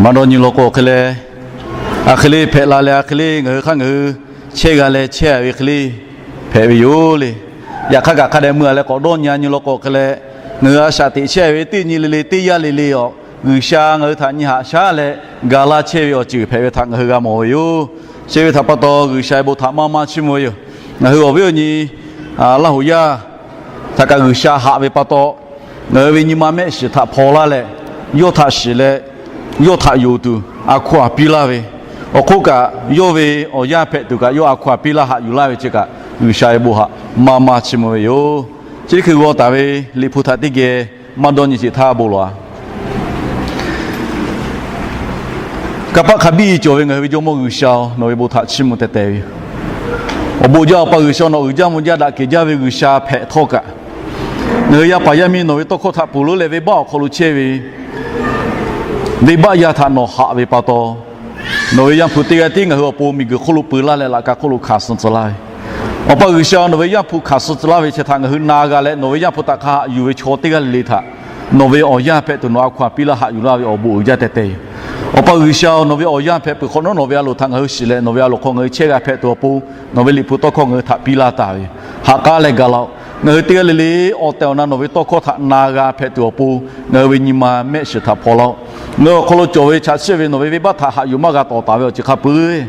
Maˇ dawˇ nyi law k'o hk'e leh, a hk'e le hpehꞈ la leh, a hk'e le ngaˬ hui hk'aˇ ngaˬ hui chehˇ g'a leh chehˇ ve hk'e le hpehꞈ ve yoˬ le. Yaꞈ hk'aˇ kaꞈ hk'a dehꞈ meuˇ a leh k'awꞈ dawˇ nyi a nyi law k'o hk'e leh, ngaˬ hui a shaꞈ teꞈ chehˇ ve teˇ nyi le le teˇ yanˇ le le awˬ, G'uiˬsha ngaˬ hui htaꞈ nyi haꞈ shaˉ leh ga laˇ chehˇ ve awˬ ceuˬ hpehꞈ ve htaꞈ ngaˬ hui g'a mawˬ ve yoˬ. Chi ve htaꞈ pa taw G'uiˬsha ve bon htaꞈ maˇ maˇ chiˇ mvuh ve yoˬ. Ngaˬ hui awˬ viˉ awˬ nyi Laˇ huˍ yaˇ htaꞈ kaꞈ G'uiˬsha haꞈ ve pa taw, ngaˬ hui ve nyi ma mehˆ shiˍ htaꞈ hpaw laˇ leh, yawˇ htaꞈ shiˍ leh yawˇ htaꞈ yonˍ tuˬ a hkaw aˬ piˇ laˇ ve, awˬ hk'oˆ kaꞈ yawˇ ve awˬ yanˇ hpehꞈ tuˬ kaꞈ yawˇ a hkaw aˬ piˇ laˇ haꞈ yuˬ laˇ ve chi kaꞈ G'uiˬsha ve bon htaꞈ maˇ maˇ chiˇ mvuh ve yoˬ. Chi teˇ hkui g'aw taˍ ve Liꞈ hpu htaꞈ teˇ geh maˇ dawˇ nyi sheˍ htaˇ bon lawˬ a. Kanˇ paˆ hk'a biˇ cawˬ ve ngaˬ hui ve Jawˇmawˇ G'uiˬsha-oˬ, nawˬ ve bon htaꞈ chiˇ mvuh teh teh ve yoˬ. Awˬ bon jaˇ Awˬ pa G'uiˬsha, nawˬ uiˍ jaˇ mvuh jaˇ daꞈ kehˬ jaˇ ve G'uiˬsha hpehꞈ htawˇ kaꞈ, ngaˬ hui yaˇ paˍ yaˇ miˇ nawˬ ve tawˇ hkawˇ htaꞈ ponˬ leuˉ leh venˇbaˆ awˬ hk'aw lo chehˇ ve, venˇbaˆ yaˇ htaꞈ nawˬ haꞈ ve pa taw, nawˬ ve Yaˇ hpu teˇ g'aˇ tiˉ ngaˬ hui awˬ pon miˬguiˬ hk'oˆ lo peu laˇ leh laꞈ ka hk'oˆ lo hkanˍ suh tcuh laˇ ve, Awˬ pa G'uiˬsha, nawˬ ve Yaˇ hpu hkanˍ suh tcuh laˇ ve chi htaꞈ ngaˬ hui na g'a leh nawˬ ve Yaˇ hpu htaꞈ hk'a haꞈ yuˬ ve chaw teˇ g'aˇ le le htaꞈ nawˬ ve awˬ yanˇ hpehꞈ tuˬ nawˬ a hkaw aˬ piˇ laˇ haꞈ yuˬ laˇ ve awˬ bon uiˍ jaˇ teh teh yoˬ. Awˬ pa G'uiˬsha-oˬ, nawˬ ve awˬ yanˇ hpehꞈ peuˬ hk'awꞈ nawˉ nawˬ ve a loˍ htaꞈ ngaˬ hui shiˍ leh nawˬ ve a loˍ hk'aw ngaˬ hui chehˇ g'a hpehꞈ tuˬ awˬ pon, nawˬ ve Liꞈ hpu tawˇ hkawˇ ngaˬ hui htaꞈ piˇ laˇ taˍ ve, ha k'aˉ leh gaˬ laˇ-oˆ. Ngaˬ hui teˇ g'aˇ le le awˬ tehˬ awˬ na nawˬ ve tawˇ hkawˇ htaꞈ na g'a hpehꞈ tuˬ awˬ pon, ngaˬ hui ve nyi ma mehˆ shiˍ htaꞈ hpaw laˇ-oˆ. Ngaˬ hui awˬ hk'aw lo cawˬ ve chaꞈ chiˆ ve nawˬ ve venˇbaˆ htaꞈ haꞈ yuˬ maˇ g'a tawˍ taˍ ve awˬ ceuˬ hk'a peu-eˬ,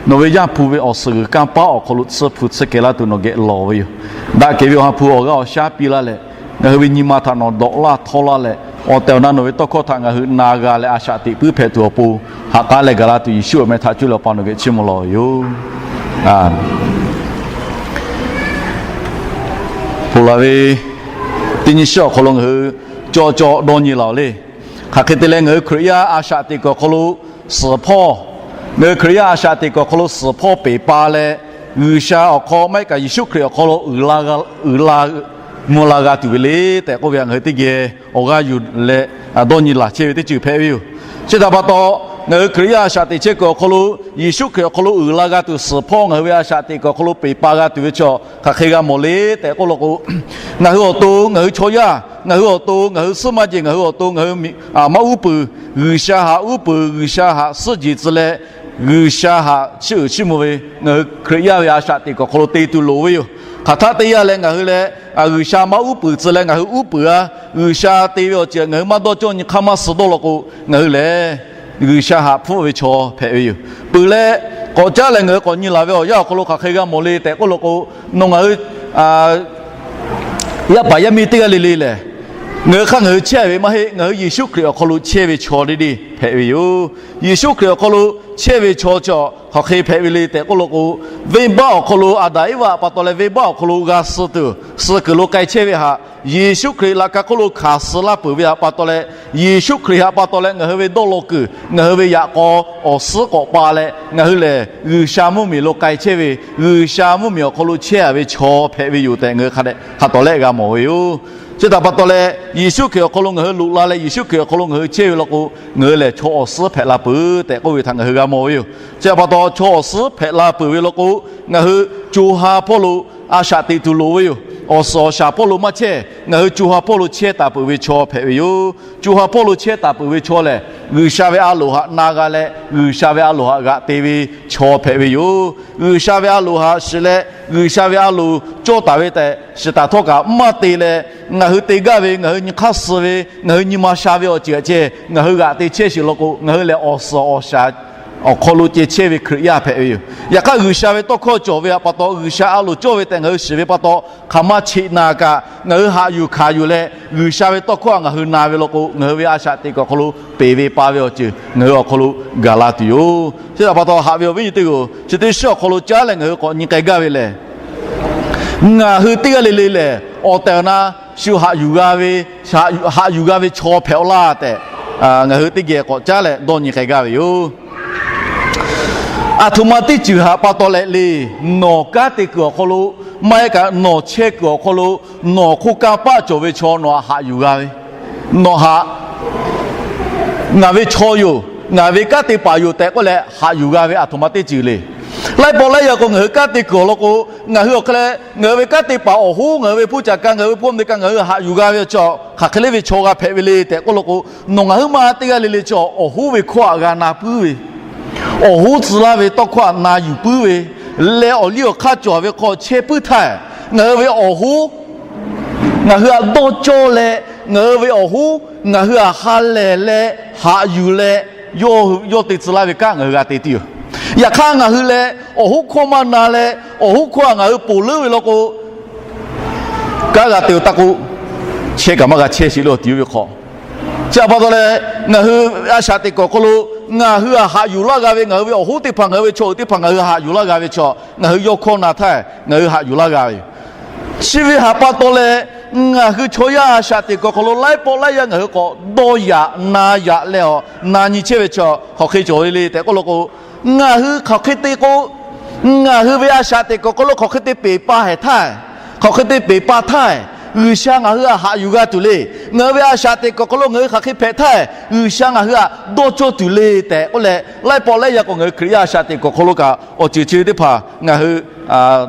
nawˬ ve Yaˇ hpu ve awˬ suhˍ g'uiˬ kanˇ paˆ awˬ hk'aw lo tsuhˇ hpu tsuhˇ kehˬ laˇ tuˬ nawˬ geh lawˬ ve yoˬ. Daꞈ kehˬ ve Awˬ ha hpu awˬ g'aˇ awˬ shaˉ piˇ laˇ leh, ngaˬ hui ve nyi ma htaꞈ nawˬ dawꞈ laˇ htawˇ laˇ leh, awˬ tehˬ awˬ na nawˬ ve tawˇ hkawˇ htaꞈ ngaˬ hui na g'a leh a shaꞈ teꞈ puiˉ hpehꞈ tuˬ awˬ pon, ha k'aˉ leh gaˬ la tuˬ Yeˍsuˆ awˬ meh htaꞈ cuˇ leh Awˬ pa nawˬ geh chiˇ mvuh lawˬ ve yoˬ. Ponˬ laˬ ve teˇ nyi shiˉ awˬ hk'aw lo ngaˬ hui cawˇ cawˇ dawˇ nyi laˬ-oˬ le. Hk'aˬ hk'e te leh ngaˬ hui Hkriꞈ yaˇ a shaꞈ teꞈ kuiˬ awˬ hk'aw lo suhˍ hpawˇ, ngaˬ hui Hkriꞈ yaˇ a shaꞈ teꞈ kuiˬ awˬ hk'aw lo suhˍ hpawˇ peˬ pa leh, G'uiˬsha awˬ hk'aw maˇ heˆ kaꞈ Yeˍsuˆ Hkriꞈ awˬ hk'aw lo uiˍ la g'a, uiˍ la mvuh la g'a tuˬ ve le tehꞈ k'oˆ ve htaꞈ ngaˬ hui teˇ geh awˬ g'aˇ yuˬ leh dawˇ nyi laˬ chehˇ ve teˇ ceuˬ hpehꞈ ve yoˬ. Chi htaꞈ pa taw, ngaˬ hui Hkriꞈ yaˇ a shaꞈ teꞈ chehˇ kuiˬ awˬ hk'aw lo Yeˍsuˆ Hkriꞈ awˬ hk'aw lo uiˍ la g'a tuˬ suhˍ hpawˇ ngaˬ hui ve a shaꞈ teꞈ kuiˬ awˬ hk'aw lo peˬ pa g'a tuˬ ve chaw hk'aˬ hk'e g'a mawˬ le tehꞈ k'oˆ law k'o, ngaˬ hui awˬ to, ngaˬ hui chaw yaˇ, ngaˬ hui awˬ to, ngaˬ hui suhˉ maˇ jeˬ, ngaˬ hui awˬ to, ngaˬ hui maˇ uˉ peunˍ, G'uiˬsha haꞈ uˉ peunˍ, G'uiˬsha haꞈ suhˉ jeˬ tcuh leh, G'uiˬsha haꞈ chiˇ uiˍ chiˇ mvuh ve ngaˬ hui Hkriꞈ yaˇ ve a shaꞈ teꞈ kuiˬ awˬ hk'aw lo te tuˬ loˍ ve yoˬ. Hk'aˬ htaˆ teˇ yanˇ leh ngaˬ hui leh G'uiˬsha maˇ uˉ peunˍ tcuh leh ngaˬ hui uˉ peunˍ-a. G'uiˬsha te ve awˬ ceuˬ ngaˬ hui maˇ dawˇ cawˇ nyi hk'aˇ maˇ suh dawˇ law k'o, ngaˬ hui lehˬ G'uiˬsha haꞈ hpfuhˆ ve chaw hpehꞈ ve yoˬ. Peuˬ leh k'awꞈ caˉ leh ngaˬ hui k'awꞈ nyi laˬ ve awˬ yanˇ awˬ hk'aw lo hk'aˬ hk'e g'a mawˬ le tehꞈ k'oˆ law k'o, nawˬ ngaˬ hui yaˇ paˍ yaˇ miˇ teˇ g'aˇ le le lehˬ, ngaˬ hui hk'aˇ ngaˬ hui chehˇ ve maˇ heˆ, ngaˬ hui Yeˍsuˆ Hkriꞈ awˬ hk'aw lo chehˇ ve chaw deˇ deˇ hpehꞈ ve yoˬ. Yeˍsuˆ Hkriꞈ awˬ hk'aw lo chehˇ ve chaw chi hk'aˬ hk'e hpehꞈ ve le tehꞈ k'oˆ law k'o, venˇbaˆ awˬ hk'aw lo Aˍdanˍ Eˇvaꞈ pa taw leh venˇbaˆ awˬ hk'aw lo g'a suh tuˬ, suh kuiˬ lo k'ai chehˇ ve htaꞈ Yeˍsuˆ Hkriꞈ laꞈ ka hk'oˆ lo hkanˍ suh laˇ peuˬ ve htaꞈ pa taw leh, Yeˍsuˆ Hkriꞈ htaꞈ pa taw leh ngaˬ hui ve dawˇ law kuiˬ, ngaˬ hui ve yaꞈ k'aw awˬ suhˉ k'awꞈ pa leh ngaˬ hui lehˬ G'uiˬsha mvuhˇmiˬ lo k'ai chehˇ ve, G'uiˬsha mvuhˇmiˬ awˬ hk'aw lo chehˇ-a ve chaw hpehꞈ ve yoˬ tehꞈ ngaˬ hui hk'a dehꞈ hk'a tawˍ lehˆ g'a mawˬ ve yoˬ. Chi htaꞈ pa taw leh Yeˍsuˆ Hkriꞈ awˬ hk'aw lo ngaˬ hui loꞈ la leh Yeˍsuˆ Hkriꞈ awˬ hk'aw lo ngaˬ hui chehˇ ve law k'o, ngaˬ hui lehˬ chaw awˬ suhˉ hpehꞈ la peuˬ tehꞈ k'oˆ ve htaꞈ ngaˬ hui g'a mawˬ ve yoˬ. Chi htaꞈ pa taw chaw awˬ suhˉ hpehꞈ la peuˬ ve law k'o, ngaˬ hui co ha hpawˇ lo a shaꞈ teꞈ tuˬ loˍ ve yoˬ. Awˬ suhˍ awˬ shaˍ hpawˇ lo maˇ chehˇ, ngaˬ hui co ha hpawˇ lo chehˇ taˍ peuˬ ve chaw hpehꞈ ve yoˬ. Co ha hpawˇ lo chehˇ taˍ peuˬ ve chaw lehˬ, G'uiˬsha ve a loˍ htaꞈ na g'a leh G'uiˬsha ve a loˍ htaꞈ g'aꞈ te ve chaw hpehꞈ ve yoˬ. G'uiˬsha ve a loˍ htaꞈ shiˍ leh G'uiˬsha ve a loˍ cawˇ taˍ ve tehꞈ shiˍ taˍ htawˇ kaꞈ maˇ te leh, ngaˬ hui te gaˇ ve, ngaˬ hui nyi hk'aˇ suh ve, ngaˬ hui nyi ma sha ve awˬ ceuˬ htaꞈ ceh ngaˬ hui g'aꞈ te chehˇ sheˍ law k'o, ngaˬ hui lehˬ awˬ suhˍ awˬ shaˍ awˬ hk'aw lo ceh chehˇ ve Hkriꞈ yaˇ hpehꞈ ve yoˬ. Yaꞈ hk'aˇ G'uiˬsha ve tawˇ hkawˇ cawˬ ve htaꞈ pa taw, G'uiˬsha a loˍ cawˇ ve tehꞈ ngaˬ hui shiˍ ve pa taw, hk'aˬ ma cheꞈ naˍ kaꞈ ngaˬ hui haꞈ yuˬ hkanˍ yuˬ leh G'uiˬsha ve tawˇ hkawˇ htaꞈ ngaˬ hui na ve law k'o, ngaˬ hui ve a shaꞈ teꞈ kuiˬ awˬ hk'aw lo peˬ ve pa ve awˬ ceuˬ ngaˬ hui awˬ hk'aw lo gaˬ la tuˬ yoˬ. Chi htaꞈ pa taw haꞈ ve awˬ viˉ nyi teˇ g'aˇ-oˬ, chi teˇ shiˉ awˬ hk'aw lo caˉ leh ngaˬ hui k'awꞈ nyi k'ai gaˇ ve lehˬ, ngaˬ hui teˇ g'aˇ le le lehˬ awˬ tehˬ awˬ na shu haꞈ yuˬ g'a ve, haꞈ yuˬ g'a ve chaw hpehꞈ-aw laˇ tehꞈ, ngaˬ hui teˇ geh k'awꞈ caˉ leh dawˇ nyi k'ai gaˇ ve yoˬ. Aˬ htoꞈ ma teˇ ceuˬ htaꞈ pa taw leh le, nawˬ kanˉ te kuiˬ awˬ hk'aw lo, maˇ heˆ kaꞈ nawˬ chehˇ kuiˬ awˬ hk'aw lo, nawˬ hk'oˆ kanˇ paˆ cawˬ ve chaw nawˬ htaꞈ haꞈ yuˬ g'a ve, nawˬ htaꞈ ngaˬ ve chaw yoˬ, ngaˬ ve kanˉ te paˍ yoˬ tehꞈ k'oˆ leh haꞈ yuˬ g'a ve aˬ htoꞈ ma teˇ ceuˬ le. Laiˉ pawˆ laiˉ yaˇ k'o ngaˬ hui kanˉ te kuiˬ awˬ lawn k'o, ngaˬ hui awˬ hk'e leh ngaˬ hui ve kanˉ te paˍ awˬ hoˉ, ngaˬ hui ve hpuˇ caꞈ ka, ngaˬ hui ve hpuˇ mvuhˇ te ka, ngaˬ hui haꞈ yuˬ g'a ve chaw hk'aˬ hk'e le ve chaw g'a hpehꞈ ve le tehꞈ k'oˆ law k'o, nawˬ ngaˬ hui ma teˇ g'aˇ le le chaw awˬ hoˉ ve hkawˇ htaꞈ g'a na puiˉ ve, awˬ hoˉ tcuh laˇ ve tawˇ hkawˇ htaꞈ na yuˬ puiˉ ve, leh awˬ liˇ awˬ hk'aˇ cawˬ ve hk'aw chehˇ puiˉ htaˇ, ngaˬ hui ve awˬ hoˉ, ngaˬ hui htaꞈ dawˇ cawˇ leh, ngaˬ hui ve awˬ hoˉ ngaˬ hui htaꞈ ha lehˬ leh haꞈ yuˬ leh, yawˇ te tcuh laˇ ve kanˉ ngaˬ hui g'a te tuˬ yoˬ. Yaꞈ hk'aˇ ngaˬ hui leh awˬ hoˉ hkawˇ maˇ na leh, awˬ hoˉ hkawˇ htaꞈ ngaˬ hui ponˬ leuˉ ve law k'o, kanˉ g'a te-o taˇ k'oˆ, chehˇ kaꞈ maˇ g'a chehˇ sheˍ le awˬ ti ve hk'aw. Chi htaꞈ pa taw leh, ngaˬ hui a shaꞈ teꞈ kuiˬ awˬ hk'aw lo ngaˬ hui htaꞈ haꞈ yuˬ laˇ g'a ve, ngaˬ hui ve awˬ hoˉ teˇ hpaˍ, ngaˬ hui ve chaw uiˍ teˇ hpaˍ ngaˬ hui haꞈ yuˬ laˇ g'a ve chaw, ngaˬ hui yawˇ hkawˇ na htaˇ ngaˬ hui haꞈ yuˬ laˇ g'a ve yoˬ. Chi ve htaꞈ pa taw leh, ngaˬ hui chaw yaˇ a shaꞈ teꞈ kuiˬ awˬ hk'aw lo laiˉ pawˆ laiˉ yaˇ ngaˬ hui k'awꞈ dawˇ yaꞈ na yaꞈ leh awˬ na nyi chehˇ ve chaw hk'aˬ hk'e cawˬ ve le tehꞈ k'oˆ law k'o, ngaˬ hui hk'aˬ hk'e te k'o, ngaˬ hui ve a shaꞈ teꞈ kuiˬ awˬ hk'aw lo hk'aˬ hk'e te peˬ pa hehˍ htaˇ, hk'aˬ hk'e te peˬ pa htaˇ, G'uiˬsha ngaˬ hui htaꞈ haꞈ yuˬ g'a tuˬ le. Ngaˬ hui ve a shaꞈ teꞈ kuiˬ awˬ hk'aw lo ngaˬ hui hk'aˬ hk'e hpehꞈ htaˇ, G'uiˬsha ngaˬ hui htaꞈ dawˇ cawˇ tuˬ le tehꞈ k'oˆ leh, laiˉ pawˆ laiˉ yaˇ k'o ngaˬ hui Hkriꞈ yaˇ a shaꞈ teꞈ kuiˬ awˬ hk'aw lo kaꞈ awˬ ceuˬ chi ve teˇ hpaˍ ngaˬ hui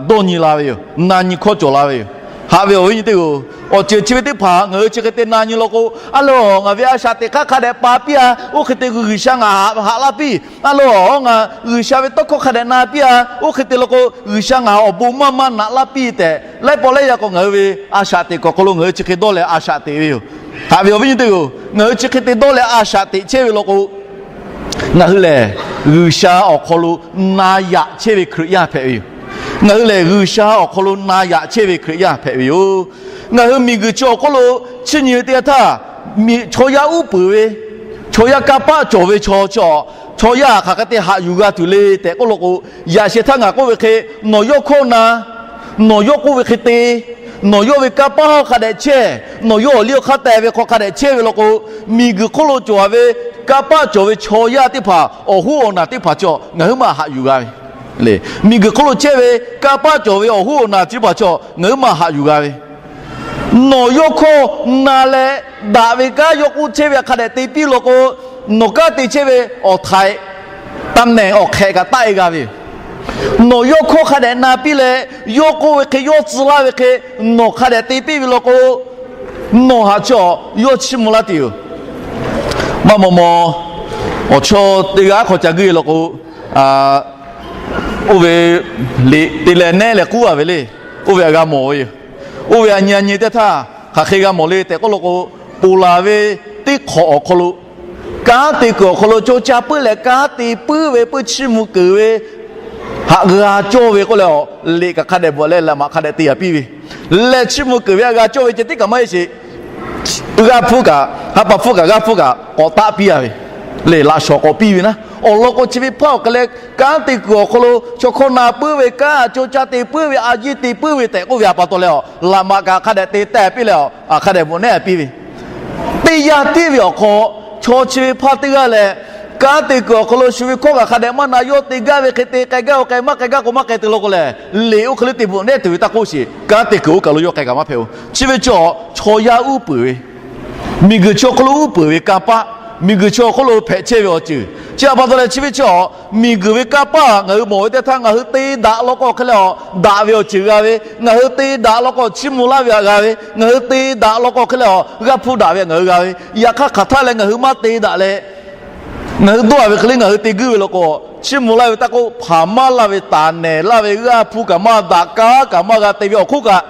dawˇ nyi la ve yoˬ. Na nyi hkawˇ cawˬ la ve yoˬ. Haꞈ ve awˬ viˉ nyi teˇ hpaˍ-oˬ, awˬ ceuˬ chi ve teˇ hpaˍ ngaˬ hui chi hk'e te na nyi law k'o, a loˬ, ngaˬ ve a shaꞈ teꞈ hk'aˇ hk'a dehꞈ pa piˇ-a, oˇ hk'e te G'uiˬsha ngaˬ htaꞈ haꞈ laˇ piˇ. A loˬ, ngaˬ G'uiˬsha ve tawˇ hkawˇ hk'a dehꞈ na piˇ-a, oˇ hk'e te law k'o G'uiˬsha ngaˬ awˬ bon maˇ maˇ naꞈ laˇ piˇ tehꞈ, laiˉ pawˆ laiˉ yaˇ k'o ngaˬ hui ve a shaꞈ teꞈ kuiˬ awˬ hk'aw lo ngaˬ hui chi hk'e dawˇ leh a shaꞈ teꞈ ve yoˬ. Haꞈ ve awˬ viˉ nyi teˇ hpaˍ-oˬ, ngaˬ hui chi hk'e te dawˇ leh a shaꞈ teꞈ chehˇ ve law k'o, ngaˬ hui lehˬ G'uiˬsha awˬ hk'aw lo na yaꞈ chehˇ ve Hkriꞈ yaˇ hpehꞈ ve yoˬ. Ngaˬ hui lehˬ G'uiˬsha awˬ hk'aw lo na yaꞈ chehˇ ve Hkriꞈ yaˇ hpehꞈ ve yoˬ. Ngaˬ hui miˬguiˬ chi awˬ hk'oˆ lo chiˇ nyi ve teˇ yanˇ htaˇ, chaw yaˇ uˉ peunˍ ve, chaw yaˇ kanˇ paˆ cawˬ ve chaw chi, chaw yaˇ hk'aˬ hk'e te haꞈ yuˬ g'a tuˬ le tehꞈ k'oˆ law k'o, yaꞈ sheh htaˇ ngaˬ k'oˆ ve hk'e, nawˬ yawˇ hkawˇ na, nawˬ yawˇ k'oˆ ve hk'e te, nawˬ yawˇ ve kanˇ paˆ hawˉ hk'a dehꞈ chehˇ, nawˬ yawˇ awˬ liˇ awˬ hk'aˇ teh ve hk'aw hk'a dehꞈ chehˇ ve law k'o, miˬguiˬ hk'oˆ lo cawˬ ve kanˇ paˆ cawˬ ve chaw yaˇ teˇ hpaˍ awˬ hoˉ awˬ naˬ teˇ hpaˍ chi ngaˬ hui maˇ haꞈ yuˬ g'a ve le. Miˬguiˬ hk'oˆ lo chehˇ ve kanˇ paˆ cawˬ ve awˬ hoˉ awˬ naˬ teˇ hpaˍ chi ngaˬ hui maˇ haꞈ yuˬ g'a ve. Nawˬ yawˇ hkawˇ na leh, daꞈ ve kanˉ yawˇ k'oˆ chehˇ ve hk'a dehꞈ te piˇ law k'o, nawˬ kanˉ te chehˇ ve awˬ htaiˍ, taˇ mehˍ awˬ hk'ehꞈ kaꞈ taˆ-e g'a ve yoˬ. Nawˬ yawˇ hkawˇ hk'a dehꞈ na piˇ leh, yawˇ k'oˆ ve hk'e yawˇ tcuh laˇ ve hk'e nawˬ hk'a dehꞈ te piˇ ve law k'o, nawˬ htaꞈ chi yawˇ chiˇ mvuh laˇ tuˬ yoˬ. Maˇ maw maw, awˬ chawˇ teˇ g'aˇ hk'aw ca guiˇ law k'o, oˇ ve liꞈ te leh nehˉ leh k'uˉ-a ve le. Oˇ ve htaꞈ g'a mawˬ ve yoˬ. Oˇ ve htaꞈ nyi-a nyi teˇ htaˇ hk'aˬ hk'e g'a mawˬ le tehꞈ k'oˆ law k'o, ponˬ laˬ ve teˇ hk'awꞈ awˬ hk'aw lo kanˉ te kuiˬ awˬ hk'aw lo co caˇ puiˉ leh kanˉ te puiˉ ve, puiˉ chiˇ mvuh keunˍ ve, haꞈ g'a cawˇ ve k'oˆ leh, liꞈ kaꞈ hk'a dehꞈ bvuhꞈ leh laꞈ maꞈ hk'a dehꞈ te yaꞈ piˇ ve, leh chiˇ mvuh keunˍ ve haꞈ g'a cawˇ ve ceh tiˉ kaꞈ maˇ heˆ sheˍ. G'aˇ hpfuhˇ kaꞈ, haˉ pa hpfuhˇ kaꞈ g'aˇ hpfuhˇ kaꞈ k'awꞈ taˆ piˇ-a ve le, laꞈ shawˍ k'awꞈ piˇ ve naˉ. Awˬ lawn k'o chi ve hpaˇ awˬ hk'e leh kanˉ te kuiˬ awˬ hk'aw lo chaw hkawˇ na puiˉ ve, kanˉ co caˇ te puiˉ ve, a yiˇ te puiˉ ve tehꞈ k'oˆ ve htaꞈ pa taw leh, laꞈ maꞈ kaꞈ hk'a dehꞈ te teh piˇ leh, hk'a dehꞈ bvuhꞈ nehˉ piˇ ve teˇ yanˇ tiˉ ve awˬ hk'aw, chaw chi ve hpaˇ teˇ g'aˇ lehˬ, kanˉ te kuiˬ awˬ hk'aw lo shu ve hkawˇ kaꞈ hk'a dehꞈ maˇ na, yawˇ te gaˇ ve hk'e te, k'ai gaˇ k'o k'ai, maˇ k'ai gaˇ k'o maˇ k'ai te law k'o lehˬ, liꞈ oˇ hk'e le te bvuhꞈ nehˉ tuˬ ve taˇ k'oˆ sheˍ. Kanˉ te kuiˬ oˇ kaˬ lo yawˇ k'ai kaꞈ maˇ hpehꞈ-o. Chi ve chi chaw yaˇ uˉ peunˍ ve, miˬguiˬ chi awˬ hk'aw lo uˉ peunˍ ve kanˇ paˆ, miˬguiˬ chi awˬ hk'aw lo hpehꞈ chehˇ ve awˬ ceuˬ chi htaꞈ pa taw leh, chi ve chi miˬguiˬ ve kanˇ paˆ ngaˬ hui mawˬ ve teˇ htaˇ, ngaˬ hui te daꞈ law k'o hk'e leh, daꞈ ve awˬ ceuˬ g'a ve, ngaˬ hui te daꞈ law k'o chiˇ mvuh laˇ ve htaꞈ g'a ve, ngaˬ hui te daꞈ law k'o hk'e leh, g'aˇ hpfuhˇ daꞈ ve htaꞈ ngaˬ hui g'a ve. Yaꞈ hk'aˇ hk'aˬ htaˇ leh ngaˬ hui maˇ te daꞈ leh, ngaˬ hui dawˇ-a ve hk'e le ngaˬ hui te guiˇ ve law k'o, chiˇ mvuh laˇ ve taˇ k'oˆ, hpaˍ maˇ laˇ ve, taˍ nehˬ laˇ ve, g'aˇ hpfuhˇ kaꞈ maˇ daꞈ, kanˉ kaꞈ maˇ g'a te ve awˬ hk'oˆ kaꞈ,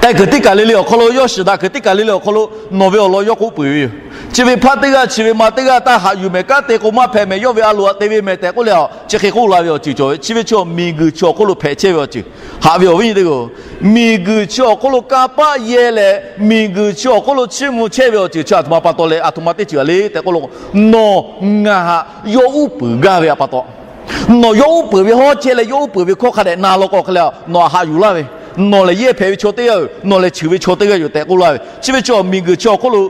k'ai kuiˬ teˇ kaˬ le le awˬ hk'aw lo, yawˇ shiˍ daꞈ kuiˬ teˇ kaˬ le le awˬ hk'aw lo, nawˬ ve awˬ lawn yawˇ k'oˆ peuˬ ve yoˬ. Chi ve hpaˇ teˇ g'aˇ, chi ve ma teˇ g'aˇ, taˇ haꞈ yuˬ mehˍ, kanˉ te k'o maˇ hpehꞈ mehˍ, yawˇ ve a loˍ htaꞈ te ve mehˍ tehꞈ k'oˆ leh, chi hk'e k'oˆ la ve awˬ ceuˬ cawˬ ve. Chi ve chi miˬguiˬ chi awˬ hk'oˆ lo hpehꞈ chehˇ ve awˬ ceuˬ. Haꞈ ve awˬ viˉ nyi teˇ hpaˍ-oˬ, miˬguiˬ chi awˬ hk'oˆ lo kanˇ paˆ yehˇ leh, miˬguiˬ chi awˬ hk'oˆ lo chiˇ mvuh chehˇ ve awˬ ceuˬ chi aˬ htoꞈ ma pa taw leh, aˬ htoꞈ ma teˇ ceuˬ a le tehꞈ k'oˆ law k'o, nawˬ ngaˬ htaꞈ yawˇ uˉ peunˍ gaˇ ve htaꞈ pa taw, nawˬ yawˇ uˉ peunˍ ve hawˉ chehˇ leh, yawˇ uˉ peunˍ ve hkawˇ hk'a dehꞈ na law k'o hk'e leh, nawˬ htaꞈ haꞈ yuˬ laˇ ve, nawˬ lehˬ yehˇ hpehꞈ ve chaw teˇ g'aˇ yoˬ, nawˬ lehˬ cheuˬ ve chaw teˇ g'aˇ yoˬ tehꞈ k'oˆ laˇ ve. Chi ve chi miˬguiˬ chi awˬ hk'oˆ lo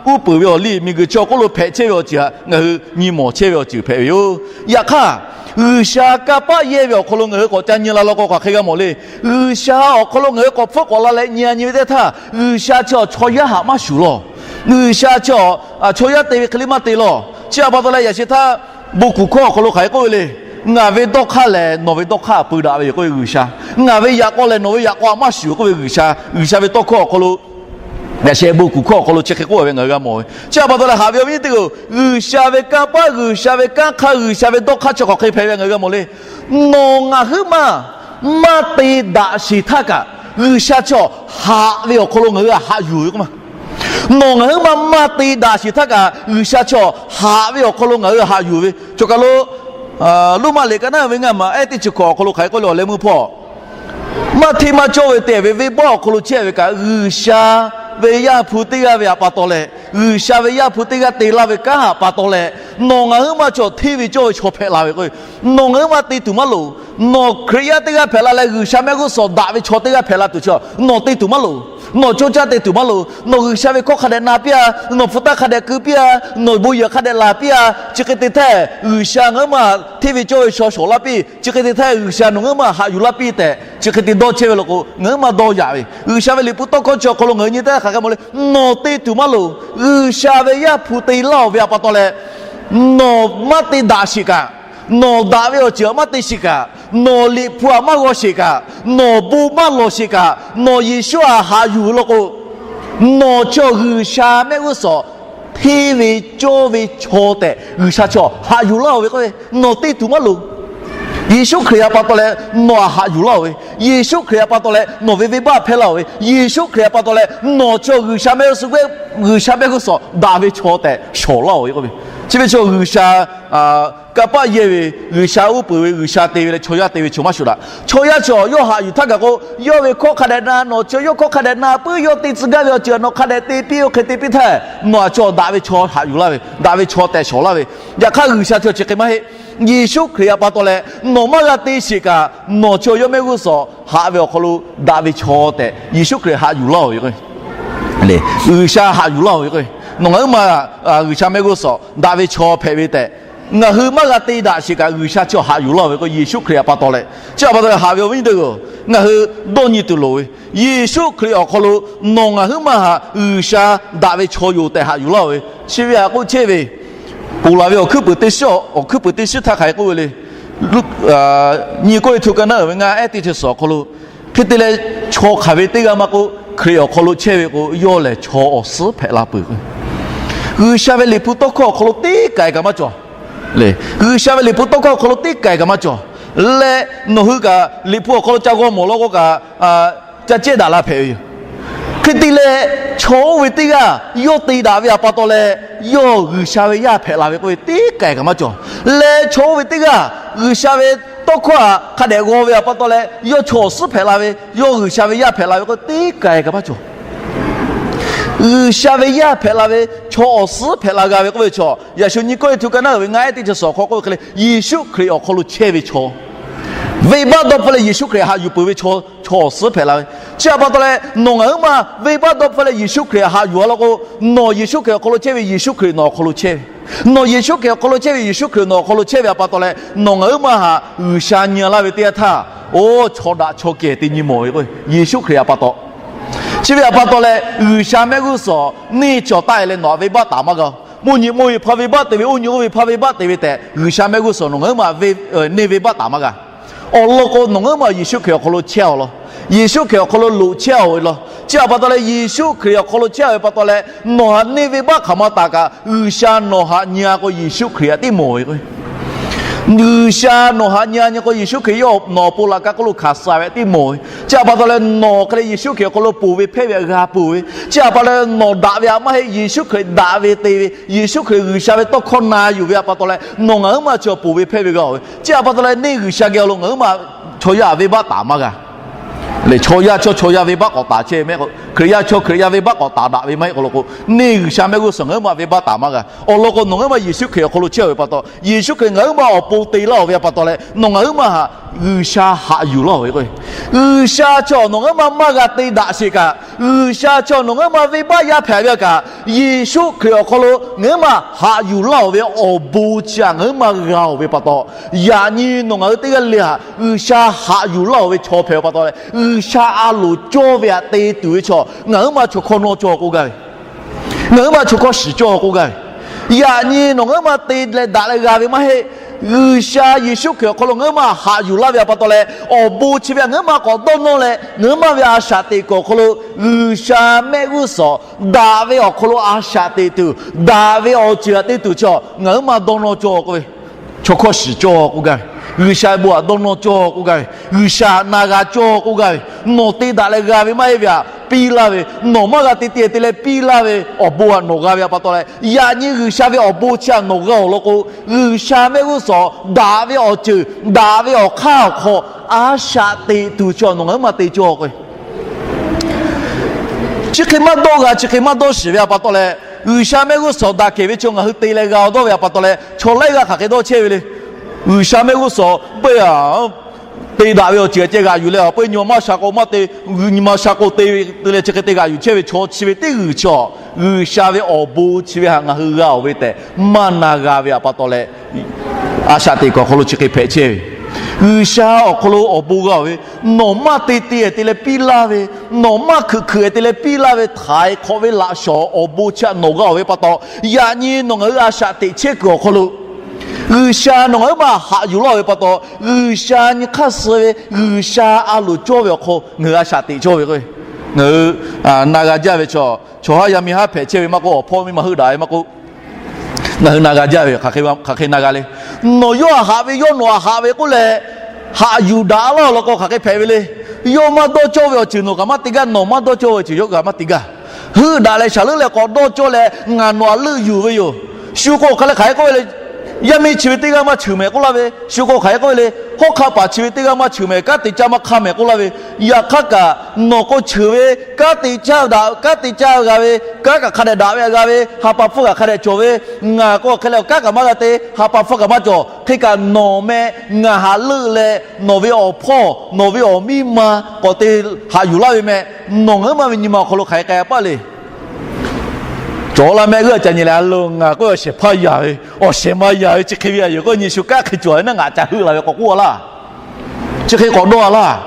uˉ peunˍ ve awˬ liˇ, miˬguiˬ chi awˬ hk'oˆ lo hpehꞈ chehˇ ve awˬ ceuˬ htaꞈ ngaˬ hui nyi mawˬ chehˇ ve awˬ ceuˬ hpehꞈ ve yoˬ. Yaꞈ hk'aˇ, G'uiˬsha kanˇ paˆ yehˇ ve awˬ hk'aw lo ngaˬ hui k'awꞈ ca nyi la law k'o, hk'aˬ hk'e g'a mawˬ le. G'uiˬsha awˬ hk'aw lo ngaˬ hui k'awꞈ hpfuhˆ k'awꞈ la leh nyi-a nyi ve teˇ htaˇ, G'uiˬsha chi awˬ chaw yaˇ htaꞈ maˇ shuˍ lawˬ. G'uiˬsha chi awˬ chaw yaˇ te ve hk'e le maˇ te lawˬ. Chi htaꞈ pa taw leh, yaꞈ sheh htaˇ bon kuˬ hkawˇ awˬ hk'aw lo hk'aˬ hk'e k'oˆ ve le. Ngaˬ ve dawˇ hk'aˇ lehˬ nawˬ ve dawˇ hk'aˇ htaꞈ peu daꞈ ve yoˬ k'oˆ ve G'uiˬsha. Ngaˬ ve yaꞈ k'aw lehˬ nawˬ ve yaꞈ k'aw htaꞈ maˇ shuˍ k'oˆ ve G'uiˬsha. G'uiˬsha ve tawˇ hkawˇ awˬ hk'aw lo, yaꞈ sheh bon kuˬ hkawˇ awˬ hk'aw lo chi hk'e k'oˆ ve ngaˬ hui g'a mawˬ ve. Chi htaꞈ pa taw leh haꞈ ve awˬ viˉ nyi teˇ g'aˇ-oˬ, G'uiˬsha ve kanˇ paˆ, G'uiˬsha ve kanˉ hk'aˇ, G'uiˬsha ve dawˇ hk'aˇ chi hk'aˬ hk'e hpehꞈ ve ngaˬ hui g'a mawˬ le. Nawˬ ngaˬ huiˉ maˇ maˇ te daꞈ sheˍ htaˇ kaꞈ, G'uiˬsha chaw haꞈ ve awˬ hk'aw lo ngaˬ hui haꞈ yuˬ ve k'oˆ ma. Nawˬ ngaˬ huiˉ maˇ maˇ te daꞈ sheˍ htaˇ kaꞈ, G'uiˬsha chaw haꞈ ve awˬ hk'aw lo ngaˬ hui haꞈ yuˬ ve. Cawˬ kaˬ lo Roˉmaꞈ liꞈ ka naˉ ve ngaˇ maˬ ehˉ teˇ chi hkawꞈ awˬ hk'aw lo hk'aˬ hk'e k'oˆ le, awˬ leh meuˇ hpawˇ maˇ hteˇ maˇ cawˇ ve te ve venˇbaˆ awˬ hk'aw lo chehˇ ve kaꞈ, G'uiˬsha ve Yaˇ hpu teˇ g'aˇ ve htaꞈ pa taw leh, G'uiˬsha ve Yaˇ hpu teˇ g'aˇ te laˇ ve kanˉ htaꞈ pa taw leh, nawˬ ngaˬ huiˉ maˇ chaw hteˇ ve cawˇ ve chaw hpehꞈ la ve k'o, nawˬ ngaˬ huiˉ maˇ te tuˬ maˇ loˍ. Nawˬ Hkriꞈ yaˇ teˇ g'aˇ hpehꞈ la leh G'uiˬsha mehˆ g'uˇ suhˍ daꞈ ve chaw teˇ g'aˇ hpehꞈ la tuˬ chi nawˬ te tuˬ maˇ loˍ. Nawˬ cawˇ caˇ te tuˬ maˇ loˍ. Nawˬ G'uiˬsha ve hkawˇ hk'a dehꞈ na piˇ-a, nawˬ hpu taˇ hk'a dehꞈ keu piˇ-a, nawˬ bon yehˬ hk'a dehꞈ laˬ piˇ-a. Chi hk'e te htaˇ G'uiˬsha ngaˬ huiˉ maˇ hteˇ ve cawˇ ve chaw shawˍ laˇ piˇ. Chi hk'e te htaˇ G'uiˬsha nawˬ ngaˬ huiˉ maˇ haꞈ yuˬ laˇ piˇ tehꞈ chi hk'e te dawˇ chehˇ ve law k'o, ngaˬ huiˉ maˇ dawˇ yaꞈ ve. G'uiˬsha ve liꞈ hpu tawˇ hkawˇ chi awˬ hk'aw lo ngaˬ hui nyi teˇ hk'aˬ hk'e mawˬ le. Nawˬ te tuˬ maˇ loˍ. G'uiˬsha ve Yaˇ hpu te laˇ-oˬ ve htaꞈ pa taw leh, nawˬ maˇ te daꞈ sheˍ kaꞈ, nawˬ daꞈ ve awˬ ceuˬ htaꞈ maˇ te sheˍ kaꞈ, nawˬ liꞈ hpu htaꞈ maˇ g'aw sheˍ kaꞈ, nawˬ bon maˇ lawˬ sheˍ kaꞈ, nawˬ Yeˍsuˆ htaꞈ haꞈ yuˬ ve law k'o, nawˬ chaw G'uiˬsha mehˆ g'uˇ suhˍ hteˇ ve cawˇ ve chaw tehꞈ G'uiˬsha chaw haꞈ yuˬ laˇ-oˬ ve k'o, nawˬ te tuˬ maˇ loˍ. Yeˍsuˆ Hkriꞈ htaꞈ pa taw leh nawˬ htaꞈ haꞈ yuˬ laˇ-oˬ ve, Yeˍsuˆ Hkriꞈ htaꞈ pa taw leh nawˬ ve venˇbaˆ hpehˇ laˇ-oˬ ve, Yeˍsuˆ Hkriꞈ htaꞈ pa taw leh nawˬ chaw G'uiˬsha mehˆ g'uˇ suhˍ, G'uiˬsha mehˆ g'uˇ suhˍ daꞈ ve chaw tehꞈ shawˍ laˇ-oˬ ve k'oˆ ve. Chi ve chaw G'uiˬsha kanˇ paˆ yehˇ ve, G'uiˬsha uˉ peunˍ ve, G'uiˬsha te ve leh chaw yaˇ te ve chaw maˇ shuˍ daꞈ. Chaw yaˇ chaw yawˇ haꞈ yuˬ htaˇ kaꞈ k'o, yawˇ ve hkawˇ hk'a dehꞈ na, nawˬ chaw yawˇ hkawˇ hk'a dehꞈ na puiˉ, yawˇ te tcuh gaˇ ve awˬ ceuˬ nawˬ hk'a dehꞈ te piˇ, oˇ hk'e te piˇ htaˇ, nawˬ htaꞈ chaw daꞈ ve chaw haꞈ yuˬ laˇ ve, daꞈ ve chaw tehꞈ shawˍ laˇ ve. Yaꞈ hk'aˇ G'uiˬsha chaw chi hk'e maˇ heˆ. Yeˍsuˆ Hkriꞈ htaꞈ pa taw leh nawˬ maˇ g'a te sheˍ kaꞈ, nawˬ chaw yawˇ mehˆ g'uˇ suhˍ haꞈ ve awˬ hk'aw lo daꞈ ve chaw tehꞈ Yeˍsuˆ Hkriꞈ haꞈ yuˬ laˇ-oˬ ve k'o, G'uiˬsha haꞈ yuˬ laˇ-oˬ ve k'o, nawˬ ngaˬ huiˉ maˇ G'uiˬsha mehˆ g'uˇ suhˍ daꞈ ve chaw hpehꞈ ve tehꞈ, ngaˬ hui maˇ g'a te daꞈ sheˍ kaꞈ G'uiˬsha chaw haꞈ yuˬ laˇ-oˬ ve k'o, Yeˍsuˆ Hkriꞈ htaꞈ pa taw leh. Chi htaꞈ pa taw leh haꞈ ve awˬ viˉ nyi teˇ g'aˇ-oˬ, ngaˬ hui dawˇ nyi tuˬ loˍ ve, Yeˍsuˆ Hkriꞈ awˬ hk'aw lo nawˬ ngaˬ huiˉ maˇ htaꞈ G'uiˬsha daꞈ ve chaw yoˬ tehꞈ haꞈ yuˬ laˇ-oˬ ve. Chi ve htaꞈ k'oˆ chehˇ ve, ponˬ laˬ ve awˬ hkuiˉ puiˍ teˇ shiˉ, awˬ hkuiˉ puiˍ teˇ shiˉ htaˇ hk'aˬ hk'e k'oˆ ve le. Nyi Kawˇrenˍhtuˆ ka naˉ uiˍ ve ngaˇ ehˉ teˇ chi suhˍ awˬ hk'aw lo, hk'e te leh, chaw hk'aˬ ve teˇ g'aˇ maˇ k'oˆ, Hkriꞈ awˬ hk'aw lo chehˇ ve k'o, yawˇ lehˬ chaw awˬ suhˉ hpehꞈ la peuˬ. G'uiˬsha ve liꞈ hpu tawˇ hkawˇ awˬ hk'aw lo teˇ k'ai kaꞈ maˇ cawˬ. G'uiˬsha ve liꞈ hpu tawˇ hkawˇ awˬ hk'aw lo teˇ k'ai kaꞈ maˇ cawˬ. Leh nawˬ hui kaꞈ liꞈ hpu awˬ hk'aw lo ca g'aw mawˬ law k'o kaꞈ, ca cehˇ daꞈ la hpehꞈ ve yoˬ. Hk'e te leh, chaw oˇ ve teˇ g'aˇ yawˇ te daꞈ ve htaꞈ pa taw leh, yawˇ G'uiˬsha ve yaˇ hpehꞈ la ve k'oˆ ve teˇ k'ai kaꞈ maˇ cawˬ. Leh chaw oˇ ve teˇ g'aˇ G'uiˬsha ve tawˇ hkawˇ htaꞈ hk'a dehꞈ g'aw ve htaꞈ pa taw leh, yawˇ chaw awˬ suhˉ hpehꞈ la ve, yawˇ G'uiˬsha ve yaˇ hpehꞈ la ve k'oˆ ve teˇ k'ai kaꞈ maˇ cawˬ. G'uiˬsha ve yaˇ hpehꞈ la ve, chaw awˬ suhˉ hpehꞈ la g'a ve k'oˆ ve chaw, yaꞈ shu nyi Kawˇrenˍhtuˆ ka naˉ uiˍ ve ngaˇ ehˉ teˇ chi suhˍ awˬ hk'aw k'oˆ ve hk'e le, Yeˍsuˆ Hkriꞈ awˬ hk'aw lo chehˇ ve chaw, venˇbaˆ dawˇ hpfuhˇ leh Yeˍsuˆ Hkriꞈ haꞈ yuˬ peuˬ ve chaw, chaw awˬ suhˉ hpehꞈ la ve. Chi htaꞈ pa taw leh, nawˬ ngaˬ huiˉ maˇ venˇbaˆ dawˇ hpfuhˇ leh Yeˍsuˆ Hkriꞈ haꞈ yuˬ-a law k'o, nawˬ Yeˍsuˆ Hkriꞈ awˬ hk'aw lo chehˇ ve, Yeˍsuˆ Hkriꞈ nawˬ awˬ hk'aw lo chehˇ ve, nawˬ Yeˍsuˆ Hkriꞈ awˬ hk'aw lo chehˇ ve, Yeˍsuˆ Hkriꞈ nawˬ awˬ hk'aw lo chehˇ ve htaꞈ pa taw leh, nawˬ ngaˬ huiˉ maˇ htaꞈ G'uiˬsha nyi laˇ ve teˇ yanˇ htaˇ, oˇ chaw daꞈ chaw kehˬ te nyi mawˬ ve k'o, Yeˍsuˆ Hkriꞈ htaꞈ pa taw. Chi ve htaꞈ pa taw leh, G'uiˬsha mehˆ g'uˇ suhˍ neˇ cawˬ taˆ-e leh nawˬ htaꞈ venˇbaˆ taˍ maˇ g'a. Mvuhˇ nyi mvuhˇ ve hpaˇ venˇbaˆ te ve, oˇ nyi oˇ ve hpaˇ venˇbaˆ te ve tehꞈ, G'uiˬsha mehˆ g'uˇ suhˍ nawˬ ngaˬ huiˉ maˬ neˇ venˇbaˆ taˍ maˇ g'a. Awˬ lawn k'o, nawˬ ngaˬ huiˉ maˬ Yeˍsuˆ Hkriꞈ awˬ hk'aw lo chehˇ-a law. Yeˍsuˆ Hkriꞈ awˬ hk'aw lo loꞈ chehˇ-a ve law. Chi htaꞈ pa taw leh, Yeˍsuˆ Hkriꞈ awˬ hk'aw lo chehˇ-a ve pa taw leh, nawˬ htaꞈ neˇ venˇbaˆ hk'aˬ ma taˍ kaꞈ, G'uiˬsha nawˬ htaꞈ nyi-a k'o, Yeˍsuˆ Hkriꞈ htaꞈ tiˉ mawˬ ve k'o, G'uiˬsha nawˬ htaꞈ nyi-a nyi k'o, Yeˍsuˆ Hkriꞈ yawˇ nawˬ awˬ pon laꞈ ka hk'oˆ lo hkanˍ suh ve htaꞈ tiˉ mawˬ ve. Chi htaꞈ pa taw leh, nawˬ hk'e leh Yeˍsuˆ Hkriꞈ awˬ hk'aw lo ponˬ ve hpehˇ ve htaꞈ g'a peuˬ ve. Chi htaꞈ pa taw leh, nawˬ daꞈ ve htaꞈ maˇ heˆ, Yeˍsuˆ Hkriꞈ daꞈ ve te ve, Yeˍsuˆ Hkriꞈ G'uiˬsha ve tawˇ hkawˇ na yuˬ ve htaꞈ pa taw leh, nawˬ ngaˬ huiˉ maˬ chaw ponˬ ve hpehˇ ve g'a-oˬ ve. Chi htaꞈ pa taw leh, neˇ G'uiˬsha geh awˬ lo ngaˬ huiˉ maˬ chaw yaˇ venˇbaˆ taˍ maˇ g'a. Lehˬ, chaw yaˇ chaw chaw yaˇ venˇbaˆ k'awꞈ taˍ chehˇ ve maˇ heˆ k'o, Hkriꞈ yaˇ chaw Hkriꞈ yaˇ venˇbaˆ k'awꞈ taˍ daꞈ ve maˇ heˆ k'o law k'o, neˇ G'uiˬsha mehˆ g'uˇ suhˍ ngaˬ huiˉ maˬ venˇbaˆ taˍ maˇ g'a. Awˬ lawn k'o, nawˬ ngaˬ huiˉ maˬ Yeˍsuˆ Hkriꞈ awˬ hk'aw lo chehˇ-a ve pa taw, Yeˍsuˆ Hkriꞈ ngaˬ huiˉ maˬ awˬ pon te laˇ-oˬ ve htaꞈ pa taw leh, nawˬ ngaˬ huiˉ maˬ htaꞈ G'uiˬsha haꞈ yuˬ laˇ-oˬ ve k'o, G'uiˬsha chaw nawˬ ngaˬ huiˉ maˬ maˇ g'a te daꞈ sheˍ kaꞈ, G'uiˬsha chaw nawˬ ngaˬ huiˉ maˬ venˇbaˆ yaˇ hpehꞈ ve htaꞈ kaꞈ, Yeˍsuˆ Hkriꞈ awˬ hk'aw lo ngaˬ huiˉ maˬ haꞈ yuˬ laˇ-oˬ ve awˬ bon chi htaꞈ ngaˬ huiˉ maˬ g'a-oˬ ve pa taw, yaꞈ nyi nawˬ ngaˬ hui teˇ g'aˇ le htaꞈ G'uiˬsha haꞈ yuˬ laˇ-oˬ ve chaw hpehꞈ ve pa taw leh, G'uiˬsha a loˍ cawˇ ve htaꞈ te tuˬ ve chaw ngaˬ huiˉ maˬ chaw hkawˇ nawˇ cawˇ k'oˆ gaˇ ve. Ngaˬ huiˉ maˬ chaw hkawˇ shiˍ cawˇ k'oˆ gaˇ ve. Yaꞈ nyi nawˬ ngaˬ huiˉ maˬ te leh daꞈ leh g'a ve maˇ heˆ. G'uiˬsha Yeˍsuˆ Hkriꞈ awˬ hk'aw lo ngaˬ huiˉ ma haꞈ yuˬ laˇ ve a pa taw leh, awˬ bon chi ve htaꞈ ngaˬ huiˉ ma k'awꞈ dawˇ nawˇ leh, ngaˬ huiˉ ma ve a shaꞈ teꞈ kuiˬ awˬ hk'aw lo G'uiˬsha mehˆ g'uˇ suhˍ daꞈ ve awˬ hk'aw lo a shaꞈ teꞈ tuˬ, daꞈ ve awˬ ceuˬ htaꞈ te tuˬ chi ngaˬ huiˉ ma dawˇ nawˇ cawˇ k'oˆ ve, chaw hkawˇ shiˍ cawˇ k'oˆ gaˇ ve, G'uiˬsha bon htaꞈ dawˇ nawˇ cawˇ k'oˆ gaˇ ve, G'uiˬsha htaꞈ na g'a cawˇ k'oˆ gaˇ ve, nawˬ te daꞈ leh g'a ve maˇ heˆ ve htaꞈ piˇ laˇ ve, nawˬ maˇ g'a te te te leh piˇ laˇ ve awˬ bon htaꞈ nawˬ g'a ve a pa taw leh, yaꞈ nyi G'uiˬsha ve awˬ bon chi htaꞈ nawˬ g'a awˬ lawn k'o, G'uiˬsha mehˆ g'uˇ suhˍ daꞈ ve awˬ ceuˬ, daꞈ ve awˬ hk'aˇ awˬ hk'aw a shaꞈ teꞈ tuˬ chi nawˬ ngaˬ huiˉ ma te cawˇ k'o, chi hk'e maˇ dawˇ g'a, chi hk'e maˇ dawˇ shiˍ ve a pa taw leh, G'uiˬsha mehˆ g'uˇ suhˍ daꞈ kehˬ ve chi ngaˬ hui te leh g'a dawˇ ve a pa taw leh, chaw laiˉ g'aˇ hk'aˬ hk'e dawˇ chehˇ ve le. G'uiˬsha mehˆ g'uˇ suhˍ peuˇ a te daꞈ ve awˬ ceuˬ ceh g'aꞈ yuˬ leh, a peuˇ nyi ma maˇ sha k'o maˇ te, nyi ma sha k'o te ve te leh chi hk'e te g'aꞈ yuˬ chehˇ ve chaw chi ve teˇ g'uiˬ chi a, G'uiˬsha ve awˬ bon chi ve htaꞈ ngaˬ hui g'a oˬ ve tehꞈ maˇ na g'a ve a pa taw leh, a shaꞈ teꞈ kuiˬ awˬ hk'aw lo chi hk'e hpehꞈ chehˇ ve. G'uiˬsha awˬ hk'aw lo awˬ bon g'a oˬ ve, nawˬ maˇ te te te leh piˇ laˇ ve, nawˬ maˇ hkeuꞈ hkeuꞈ te leh piˇ laˇ ve htaiˍ hk'awꞈ ve laꞈ shawˍ awˬ bon chi htaꞈ nawˬ g'a oˬ ve pa taw, yaꞈ nyi nawˬ ngaˬ hui a shaꞈ teꞈ chehˇ kuiˬ awˬ hk'aw lo G'uiˬsha nawˬ ngaˬ huiˉ ma haꞈ yuˬ laˇ ve pa taw, G'uiˬsha nyi hk'aˇ suh ve G'uiˬsha a loˍ cawˇ ve awˬ hk'aw ngaˬ hui a shaꞈ teꞈ cawˇ ve k'o, ngaˬ hui na g'a jaˇ ve chaw, chaw haˉ yaˇ miˇ haˉ hpehꞈ chehˇ ve maˇ k'oˆ, awˬ hpawˇ miˇ ma heuˆ daꞈ ve maˇ k'oˆ, ngaˬ hui na g'a jaˇ ve hk'aˬ hk'e na g'a le. Nawˬ yawˇ htaꞈ haꞈ ve, yawˇ nawˬ htaꞈ haꞈ ve k'oˆ leh, haꞈ yuˬ daꞈ laˇ law k'o hk'aˬ hk'e hpehꞈ ve le. Yawˇ maˇ dawˇ cawˇ ve awˬ ceuˬ nawˬ kaꞈ maˇ te gaˇ, nawˬ maˇ dawˇ cawˇ ve awˬ ceuˬ yawˇ kaꞈ maˇ te gaˇ. Heuˆ daꞈ leh shaˍ leuˆ leh k'awꞈ dawˇ cawˇ leh ngaˬ nawˬ htaꞈ leuˆ yuˬ ve yoˬ. Shu k'o hk'aˬ lehˬ hk'aˬ hk'e k'oˆ ve le. Yaˇ miˇ chi ve teˇ g'aˇ maˇ cheuˬ mehˍ k'oˆ laˇ ve, shu k'o hk'aˬ hk'e k'oˆ ve le. Hawˉ hk'aˆ paˍ chi ve teˇ g'aˇ maˇ cheuˬ mehˍ, kanˉ te caˇ maˇ hk'aˇ mehˍ k'oˆ laˇ ve, yaꞈ hk'aˇ kaꞈ nawˬ k'o cheuˬ ve, kanˉ te caˇ daꞈ, kanˉ te caˇ g'a ve, kanˉ kaꞈ hk'a dehꞈ daꞈ ve g'a ve, ha pa hpfuhˇ kaꞈ hk'a dehꞈ cawˬ ve, ngaˬ k'o hk'e leh kanˉ kaꞈ maˇ g'a te, ha pa hpfuhˇ kaꞈ maˇ cawˬ. Hk'e kaꞈ nawˬ meh ngaˬ htaꞈ leuˆ leh nawˬ ve awˬ hpawˇ, nawˬ ve awˬ miˇ ma k'awꞈ te haꞈ yuˬ laˇ ve meh, nawˬ ngaˬ huiˉ ma ve nyi ma awˬ hk'aw lo hk'aˬ hk'e k'ai paˆ le. Cawˬ la meh g'uˇ a ca nyi leh a lo ngaˬ k'oˆ ve awˬ shehˍ hpaˇ yaˍ ve, awˬ shehˍ ma yaˍ ve chi hk'e ve a yoˬ k'o nyi shu kanˉ hk'e cawˬ ve naˉ ngaˬ ca heuˆ la ve k'awꞈ k'oˆ a laˇ. Chi hk'e k'awꞈ dawˇ a laˇ.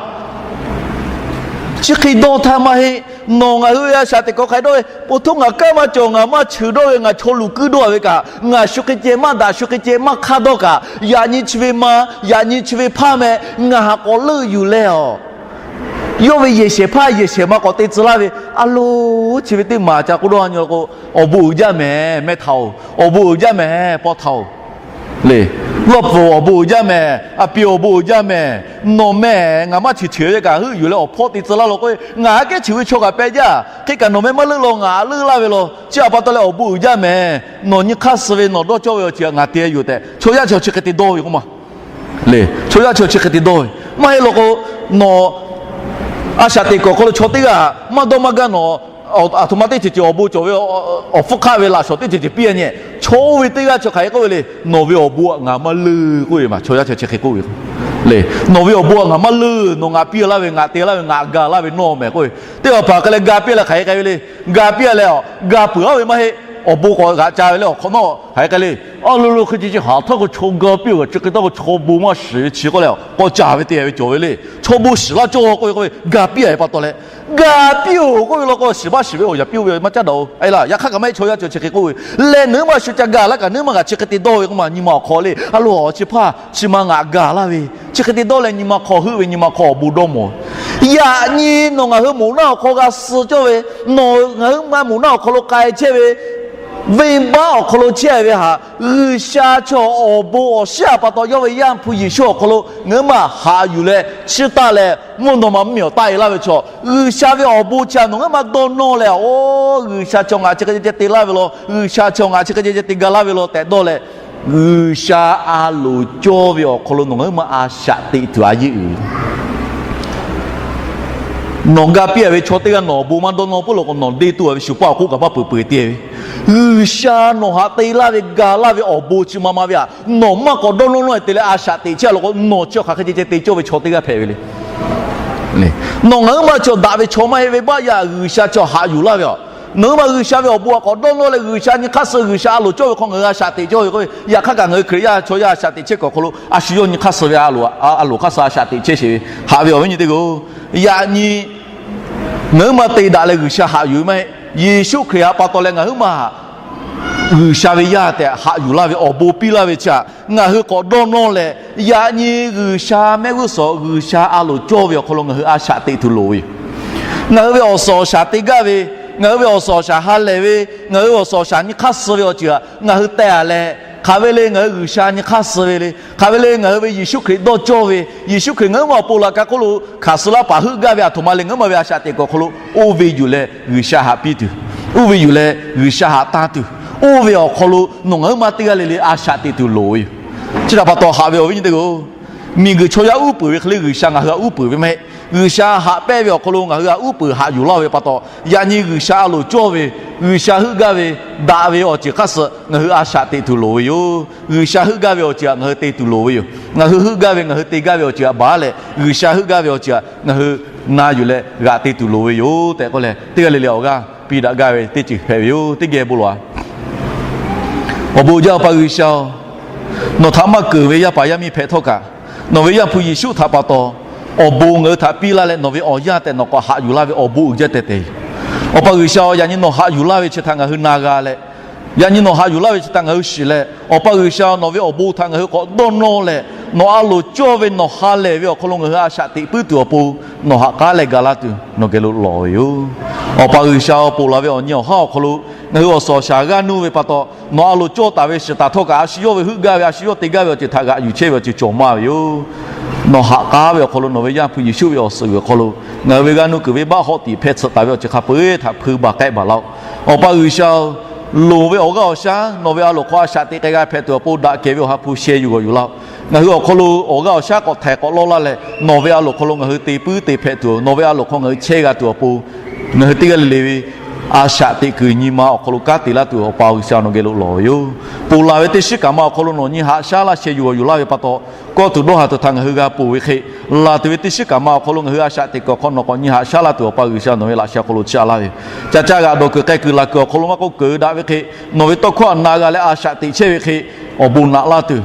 Chi hk'e dawˇ htaˇ maˇ heˆ. Nawˬ ngaˬ hui ve a shaꞈ teꞈ kuiˬ hk'aˬ hk'e dawˇ ve, po htoˇ ngaˬ kanˉ maˇ cawˬ, ngaˬ maˇ cheuˬ dawˇ ve, ngaˬ chaw luˬ kuiˉ dawˇ ve kaꞈ, ngaˬ shu hk'e ceh maˇ daꞈ, shu hk'e ceh maˇ hk'aˇ dawˇ kaꞈ, yaꞈ nyi chi ve ma, yaꞈ nyi chi ve hpaˇ meh ngaˬ htaꞈ k'awꞈ leuˆ yuˬ leh a, yawˇ ve yehˬ shehˍ hpaˇ yehˬ shehˍ ma k'awꞈ te tcuh laˇ ve, a lo, chi ve teˇ maˍ ca k'oˆ dawˇ a nyi k'o, awˬ bon uiˍ jaˇ mehˍ, mehˇ htaꞈ oˬ, awˬ bon uiˍ jaˇ mehˍ, paw htaꞈ oˬ le. Lawˇ pfuhˍ awˬ bon uiˍ jaˇ mehˍ, a pi awˬ bon uiˍ jaˇ mehˍ, nawˬ meh ngaˬ maˇ cheuˬ cheuˬ ve kaꞈ heuˆ yuˬ leh awˬ hpawˇ te tcuh laˇ law k'o, ngaˬ aꞈ kehˉ cheuˬ ve chaw kaꞈ peh jaˇ. Hk'e kaꞈ nawˬ meh maˇ leuˆ law, ngaˬ aꞈ leuˆ laˇ ve law. Chi a pa taw leh awˬ bon uiˍ jaˇ mehˍ, nawˬ nyi hk'aˇ suh ve nawˬ dawˇ cawˇ ve awˬ ceuˬ ngaˬ te yuˬ tehꞈ chaw yaˇ chaw chi hk'e te dawˇ ve k'oˆ ma le. Chaw yaˇ chaw chi hk'e te dawˇ ve maˇ heˆ law k'o, nawˬ a shaꞈ teꞈ kuiˬ awˬ hk'aw lo chaw teˇ g'aˇ maˇ dawˇ maˇ gaˇ nawˬ, aˬ htoꞈ ma teˇ ceuˬ ceuˬ awˬ bon cawˬ ve, awˬ hpfuhˇ hk'aˆ ve laꞈ shawˍ teˇ ceuˬ ceuˬ piˇ a nyi, chaw oˇ ve teˇ g'aˇ chi hk'aˬ hk'e k'oˆ ve le. Nawˬ ve awˬ bon htaꞈ ngaˬ maˇ leuˆ k'oˆ ve ma, chaw yaˇ chaw chi hk'e k'oˆ ve le. Nawˬ ve awˬ bon htaꞈ ngaˬ maˇ leuˆ, nawˬ ngaˬ piˇ laˇ ve, ngaˬ te laˇ ve, ngaˬ ga laˇ ve nawˇ mehˍ k'oˆ ve, teˇ hpaˍ hpaˍ hk'e leh ga piˇ leh hk'aˬ hk'e k'ai ve le. Ga piˇ a leh a, ga peuˬ aˉ ve maˇ heˆ. Awˬ bon k'awꞈ g'aꞈ ca ve le awˬ hk'awꞈ nawˉ hk'aˬ hk'e k'ai le. A lo lo hk'e ce ce haˍ htaˇ k'o chaw ga piˇ a, chi hk'e taˇ k'o chaw bon maˇ shiˍ ve chi k'oˆ leh k'awꞈ ca ve te ve cawˬ ve le. Chaw bon shiˍ laˇ cawˇ k'oˆ ve k'oˆ ve, ga piˇ a ve pa taw leh, ga piˇ oˬ k'oˆ ve law k'o, shiˍ maˇ shiˍ ve awˬ yaꞈ piˇ oˇ ve maˇ caˉ daꞈ oˬ. A e laˇ, yaꞈ hk'aˇ kaꞈ maˇ heˆ, chaw yaˇ chaw chi hk'e k'oˆ ve lehˬ, nawˬ hui maˇ shu ca ga laˇ kaꞈ nawˬ hui maˇ g'a chi hk'e te dawˇ ve k'oˆ ma, nyi ma awˬ hk'aw le. A lo, chi hpaˇ chi ma ngaˬ ga laˇ ve, chi hk'e te dawˇ leh nyi ma hk'aw heuˆ ve, nyi ma hk'aw awˬ bon dawˇ mawˬ ve. Yaꞈ nyi nawˬ ngaˬ hui moˍ naˆ awˬ hk'aw g'a suh cawˇ ve, nawˬ ngaˬ hui ma moˍ naˆ awˬ hk'aw lo k'ai chehˇ ve, venˇbaˆ awˬ hk'aw lo chehˇ ve htaꞈ G'uiˬsha chaw awˬ bon awˬ shiˉ a pa taw yawˇ ve Yaˇ hpu Yeˍsuˆ awˬ hk'aw lo ngaˬ hui maˇ haꞈ yuˬ leh chiˇ taˆ leh, mvuhˇ naw ma mvuhˇmiˬ awˬ taˆ e laˇ ve chaw, G'uiˬsha ve awˬ bon chi a nawˬ ngaˬ hui maˇ dawˇ nawˇ leh, oˇ G'uiˬsha chaw ngaˬ chi hk'e ceh ceh te laˇ ve law, G'uiˬsha chaw ngaˬ chi hk'e ceh ceh te ga laˇ ve law tehꞈ dawˇ leh, G'uiˬsha a loˍ cawˇ ve awˬ hk'aw lo nawˬ ngaˬ hui maˇ a shaꞈ teꞈ tuˬ a yeˇ uiˍ Nawˬ ga piˇ a ve chaw teˇ g'aˇ nawˬ awˬ bon maˇ dawˇ nawˇ peuˬ law k'o, nawˬ deˇ tuˬ a ve shu paˇ awˬ hk'oˆ kaꞈ maˇ peuˬ peuˬ te ve. G'uiˬsha nawˬ htaꞈ te laˇ ve ga laˇ ve awˬ bon chi ma ma ve htaꞈ nawˬ maˇ k'awꞈ dawˇ nawˇ nawˇ te leh a shaꞈ teꞈ chehˇ a law k'o, nawˬ chi hk'aˬ hk'e ceh ceh te cawˇ ve chaw teˇ g'aˇ hpehꞈ ve le. Nawˬ ngaˬ hui maˇ chaw daꞈ ve chaw maˇ heˆ ve, baˆ yaˇ G'uiˬsha chaw haꞈ yuˬ laˇ ve a. Nawˬ hui maˇ G'uiˬsha ve awˬ bon htaꞈ k'awꞈ dawˇ nawˇ leh G'uiˬsha nyi hk'aˇ suh, G'uiˬsha a loˍ cawˇ ve hk'aw ngaˬ hui a shaꞈ teꞈ cawˇ ve k'oˆ ve, yaꞈ hk'aˇ kaꞈ ngaˬ hui Hkriꞈ yaˇ chaw yaˇ a shaꞈ teꞈ chehˇ kuiˬ awˬ hk'aw lo a shu yawˇ nyi hk'aˇ suh ve, a loˍ hk'aˇ suh a shaꞈ teꞈ chehˇ sheˍ ve haꞈ ve awˬ viˉ nyi teˇ g'aˇ-oˬ. Yaꞈ nyi ngaˬ hui maˇ te daꞈ leh G'uiˬsha haꞈ yuˬ ve maˇ heˆ. Yeˍsuˆ Hkriꞈ htaꞈ pa taw leh ngaˬ hui maˇ G'uiˬsha ve yaˇ tehꞈ haꞈ yuˬ laˇ ve awˬ bon piˇ laˇ ve chi htaꞈ ngaˬ hui k'awꞈ dawˇ nawˇ leh, yaꞈ nyi G'uiˬsha mehˆ g'uˇ suhˍ G'uiˬsha a loˍ cawˇ ve awˬ hk'aw lo ngaˬ hui a shaꞈ teꞈ tuˬ loˍ ve yoˬ. Ngaˬ hui ve awˬ suhˍ awˬ shaˍ te gaˇ ve, ngaˬ hui ve awˬ suhˍ awˬ shaˍ ha lehˬ ve, ngaˬ hui ve awˬ suhˍ awˬ shaˍ nyi hk'aˇ suh ve awˬ ceuˬ htaꞈ ngaˬ hui teh taˍ leh, hk'aˬ ve le ngaˬ hui G'uiˬsha nyi hk'aˇ suh ve le, hk'aˬ ve le ngaˬ hui ve Yeˍsuˆ Hkriꞈ dawˇ cawˇ ve, Yeˍsuˆ Hkriꞈ ngaˬ hui ma awˬ pon laꞈ ka hk'oˆ lo hkanˍ suh laˇ paˍ heuˆ gaˇ ve aˬ htoꞈ ma le ngaˬ hui ma ve a shaꞈ teꞈ kuiˬ awˬ hk'aw lo oˇ ve yuˬ leh G'uiˬsha haꞈ piˇ tuˬ, oˇ ve yuˬ leh G'uiˬsha haꞈ tanˇ tuˬ, oˇ ve awˬ hk'aw lo nawˬ ngaˬ hui ma teˇ g'aˇ le le a shaꞈ teꞈ tuˬ loˍ ve yoˬ. Chi htaꞈ pa taw haꞈ ve awˬ viˉ nyi teˇ hpaˍ-oˬ, miˬguiˬ chaw yaˇ uˉ peunˍ ve hk'e le G'uiˬsha ngaˬ hui htaꞈ uˉ peunˍ ve maˇ heˆ. G'uiˬsha haꞈ pehnˇ ve awˬ hk'aw lo ngaˬ hui htaꞈ uˉ peunˍ haꞈ yuˬ laˇ ve pa taw, yaꞈ nyi G'uiˬsha a loˍ cawˇ ve, G'uiˬsha heuˆ gaˇ ve, daꞈ ve awˬ ceuˬ hk'aˇ suh ngaˬ hui a shaꞈ teꞈ tuˬ loˍ ve yoˬ. G'uiˬsha heuˆ gaˇ ve awˬ ceuˬ htaꞈ ngaˬ hui te tuˬ loˍ ve yoˬ. Ngaˬ hui heuˆ gaˇ ve, ngaˬ hui te gaˇ ve awˬ ceuˬ htaꞈ baˬ leh, G'uiˬsha heuˆ gaˇ ve awˬ ceuˬ htaꞈ ngaˬ hui na yuˬ leh g'aꞈ te tuˬ loˍ ve yoˬ tehꞈ k'oˆ leh, teˇ g'aˇ le le awˬ g'aˇ piˇ daꞈ gaˇ ve teˇ ceuˬ hpehꞈ ve yoˬ. Teˇ geh bon lawˬ-a. Awˬ bon jaˇ Awˬ pa G'uiˬsha-oˬ, nawˬ htaꞈ maˇ keunˍ ve yaˇ paˍ yaˇ miˇ hpehꞈ htawˇ kaꞈ, nawˬ ve Yaˇ hpu Yeˍsuˆ htaꞈ pa taw awˬ bon ngaˬ hui htaꞈ piˇ laˇ leh, nawˬ ve awˬ yaˇ tehꞈ nawˬ k'awꞈ haꞈ yuˬ laˇ ve awˬ bon uiˍ jaˇ tehꞈ tehꞈ. Awˬ pa G'uiˬsha-oˬ, yaꞈ nyi nawˬ haꞈ yuˬ laˇ ve chi htaꞈ ngaˬ hui na g'a leh, yaꞈ nyi nawˬ haꞈ yuˬ laˇ ve chi htaꞈ ngaˬ hui shiˍ leh, Awˬ pa G'uiˬsha nawˬ ve awˬ bon htaꞈ ngaˬ hui k'awꞈ dawˇ nawˇ leh, nawˬ a loˍ cawˇ ve nawˬ ha lehˬ ve awˬ hk'aw lo ngaˬ hui a shaꞈ teꞈ puiˉ tuˬ awˬ pon, nawˬ ha k'aˉ leh ga laˇ tuˬ nawˬ geh lo lawˬ ve yoˬ. Awˬ pa G'uiˬsha-oˬ, ponˬ laˬ ve awˬ nyi awˬ haˉ awˬ hk'aw lo ngaˬ hui awˬ suhˍ awˬ shaˍ g'aˇ nuˇ ve pa taw, nawˬ a loˍ cawˇ taˍ ve shiˍ taˍ htawˇ kaꞈ, a shu yawˇ ve heuˆ gaˇ ve, a shu yawˇ te gaˇ ve awˬ ceuˬ htaꞈ g'aꞈ yuˬ chehˇ ve awˬ ceuˬ cawˬ maˇ ve yoˬ. Nawˬ ha k'aˉ ve awˬ hk'aw lo nawˬ ve Yaˇ hpu Yeˍsuˆ ve awˬ suhˍ g'uiˬ awˬ hk'aw lo ngaˬ hui ve g'aˇ nuˇ kuiˬ venˇbaˆ hawˆ tiꞈ hpeh tsuhꞈ taˍ ve awˬ ceuˬ hk'a peu-eˬ htaꞈ hpui baˬ k'ehˆ baˬ laˇ-oˆ. Awˬ pa G'uiˬsha-oˬ, loˍ ve awˬ g'aˇ awˬ shaˉ nawˬ ve a loˍ hk'aw a shaꞈ teꞈ k'ai g'a hpehꞈ tuˬ awˬ pon daꞈ kehˬ ve Awˬ ha hpu sheh yuˬ g'awˬ yuˬ laˇ-oˆ. Ngaˬ hui awˬ hk'aw lo awˬ g'aˇ awˬ shaˉ k'awꞈ htaiˍ k'awꞈ lawˇ laˇ leh, nawˬ ve a loˍ hk'aw lo ngaˬ hui te puiˉ te hpehꞈ tuˬ, nawˬ ve a loˍ hk'aw ngaˬ hui chehˇ g'a tuˬ awˬ pon, ngaˬ hui teˇ g'aˇ le le ve a shaꞈ teꞈ kuiˬ nyi ma awˬ hk'aw lo kanˉ te laˇ tuˬ Awˬ pa G'uiˬsha nawˬ geh lo lawˬ ve yoˬ. Ponˬ laˬ ve teˇ shiˉ kaꞈ ma awˬ hk'aw lo nawˬ nyi haꞈ shaˉ laˇ sheh yuˬ g'awˬ yuˬ laˇ ve pa taw, kawˇ tuˬ dawˇ haˍ tuˬ htaꞈ ngaˬ hui g'a ponˬ ve hk'e, laˬ tuˬ ve teˇ shiˉ kaꞈ ma awˬ hk'aw lo ngaˬ hui a shaꞈ teꞈ kuiˬ awˬ hk'aw nawˬ k'awꞈ nyi haꞈ shaˉ laˇ tuˬ Awˬ pa G'uiˬsha nawˬ ve laꞈ sheh awˬ hk'aw lo chiˇ aꞈ laˇ ve yoˬ. Ca caˇ g'aꞈ dawˬ kuiˬ k'ai kuiˬ laˬ kuiˬ awˬ hk'aw lo maˇ k'oˆ, keunˍ daꞈ ve hk'e nawˬ ve tawˇ hkawˇ htaꞈ na g'a leh a shaꞈ teꞈ chehˇ ve hk'e, awˬ bon naꞈ laˇ tuˬ,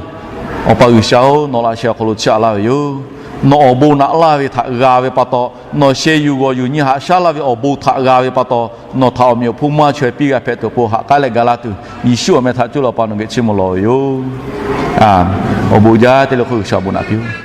Awˬ pa G'uiˬsha-oˬ, nawˬ laꞈ sheh awˬ hk'aw lo chiˇ aꞈ laˇ ve yoˬ. Nawˬ awˬ bon naꞈ laˇ ve htaꞈ g'a ve pa taw, nawˬ sheh yuˬ g'awˬ yuˬ nyi haꞈ shaˉ laˇ ve awˬ bon htaꞈ g'a ve pa taw, nawˬ htaꞈ awˬ meꞈ awˬ hponˇ maˇ chaweh piˇ g'a hpehꞈ tuˬ awˬ pon ha k'aˉ leh ga laˇ tuˬ, Yeˍsuˆ awˬ meh htaꞈ coˇ leh Awˬ pa nawˬ geh chiˇ mvuh lawˬ ve yoˬ. Awˬ bon jaˇ teˇ le hk'oˆ G'uiˬsha awˬ bon naꞈ piˇ-oˆ.